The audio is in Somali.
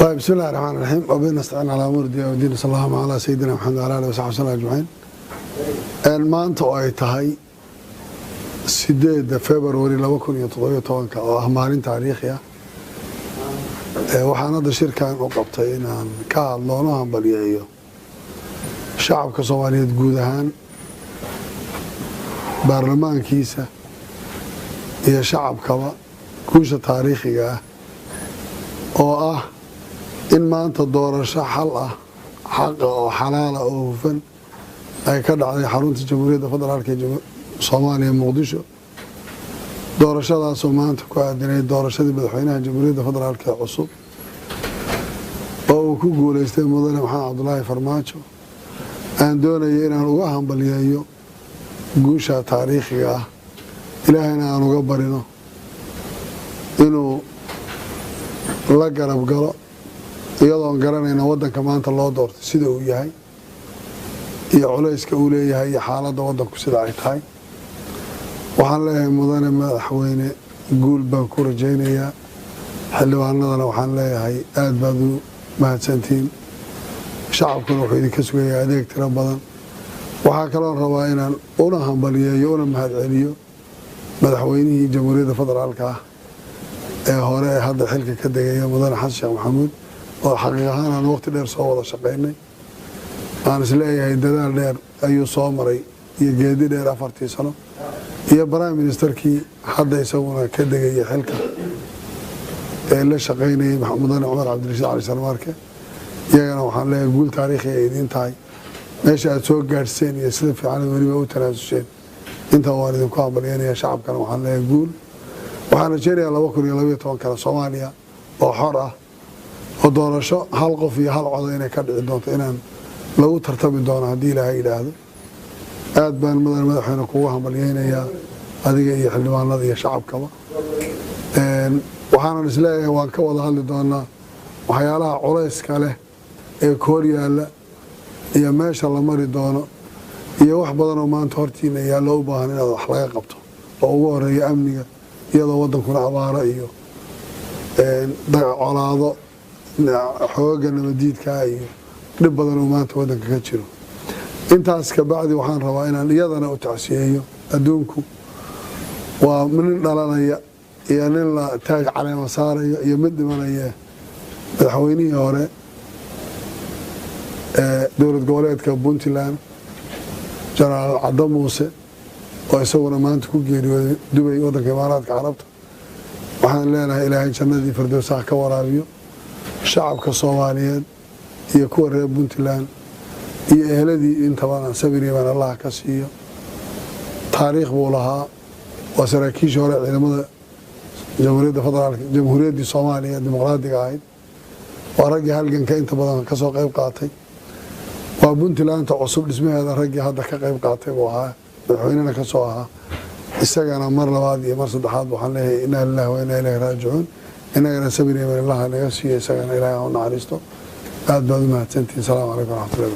بسم الله الرحمن الرحيم وبه نستعين على امور الدنيا والدين، صلى الله على سيدنا محمد وعلى اله وصحبه وسلم اجمعين. Maanta oo ay tahay 8 February 2017-ka, oo ah maalin taariikhi ah, waxaan hadda shirkan u qabtay inaan ka hadlo ono hambaliyeeyo shacabka Soomaaliyeed guud ahaan, baarlamaankiisa iyo shacabkaba, guusha taariikhiga ah oo ah in maanta doorasho xal ah, xaqa oo xalaala oo hufan ay ka dhacday xarunta Jamhuuriyadda Federaalka ee Soomaaliya, Muqdisho. Doorashadaasoo maanta ku aadinayd doorashadii madaxweynaha Jamhuuriyadda Federaalka ee cusub, oo uu ku guuleystay Mudane Maxamed Cabdulaahi Farmaajo. Aan doonaya inaan uga hambaliyeeyo guusha taariikhiga ah, Ilaahayna aan uga barino inuu la garab galo, iyadoon garanayna waddanka maanta loo doortay sida uu yahay iyo culayska uu leeyahay iyo xaaladda waddanku sida ay tahay. Waxaan leeyahay, mudane madaxweyne, guul baan ku rajaynayaa. Xildhibaanadana waxaan leeyahay, aad baad u mahadsantihiin. Shacabkuna wuxuu idinka sugayaa adeeg tiro badan. Waxaa kaloon rabaa inaan una hambaliyeeyo una mahadceliyo madaxweynihii Jamhuuriyadda Federaalka ah ee hore ee hadda xilka ka degaya, Mudane Xasan Sheekh Maxamuud, oo xaqiiq ahaan aan waqti dheer soo wada shaqaynay. Aan isleeyahay dadaal dheer ayuu soo maray iyo geedi dheer 4-tii sano, iyo prime ministerkii hadda isaguna ka degaya xilka ee la shaqaynayay, Mudane Cumar Cabdirashiid Cali Sharmaarke. Iyagana waxaan leeyahay, guul taariikhi ay idiin tahay meesha aad soo gaadhseen iyo sida fiican weliba u tanaasusheen. Intaa waan idinku hambalyeynaya. Shacabkana waxaan leeyahay guul. Waxaan rajeynayaa 2012-kana Soomaaliya oo xor ah oo doorasho hal qof iyo hal coda inay ka dhici doonto, inaan lagu tartami doono haddii Ilaahay yidhaahdo. Aad baan, mudan madaxweyne, kugu hambalyeynayaa adiga iyo xildhibaanada iyo shacabkaba. Waxaanan isleeyahay waan ka wada hadli doonaa waxyaalaha culayska leh ee koor yaalla iyo meesha la mari doono iyo wax badan oo maanta hortiina yaallo u baahan inaad wax laga qabto, oo ugu horeeya amniga, iyadoo waddankuna abaaro iyo colaado xooga nabadiidkaa iyo dhib badan oo maanta waddanka ka jiro. Intaas kabacdi, waxaan rabaa inaan iyadana u tacsiyeeyo. Adduunku waa nin dhalanaya iyo nin la taag caleema saarayo iyo mid dhimanaya. Madaxweynihii hore ee dowlad goboleedka Puntland, Jenaraal Caddo Muuse, oo isaguna maanta ku geeriyooday Dubay, waddanka Imaaraadka Carabta, waxaan leenahay Ilaahay jannadii firdowsaha ka waraabiyo. Shacabka Soomaaliyeed iyo kuwa reer Puntland iyo eheladii intabana sabir baan Allah ka siiyo. Taariikh buu lahaa. Waa saraakiishii hore ciidamada Jamhuuriyadda Federaalka, Jamhuuriyaddii Soomaaliya dimuqraadiga ahayd. Waa raggii halganka inta badan kasoo qayb qaatay. Waa Puntlandta cusub dhismaheeda raggii hadda ka qayb qaatay buu ahaa, madaxweynena ka soo ahaa. Isagana mar labaad iyo mar saddexaad waxaan leeyahay, inaa lillahi wa inaa ilayhi raajicuun. Inagana sabir iyo Allah naga siiyo, isagana Ilahay ha u naxariisto. Aad baad u mahadsantihin. Salaamu calaykum waraxmatullahi.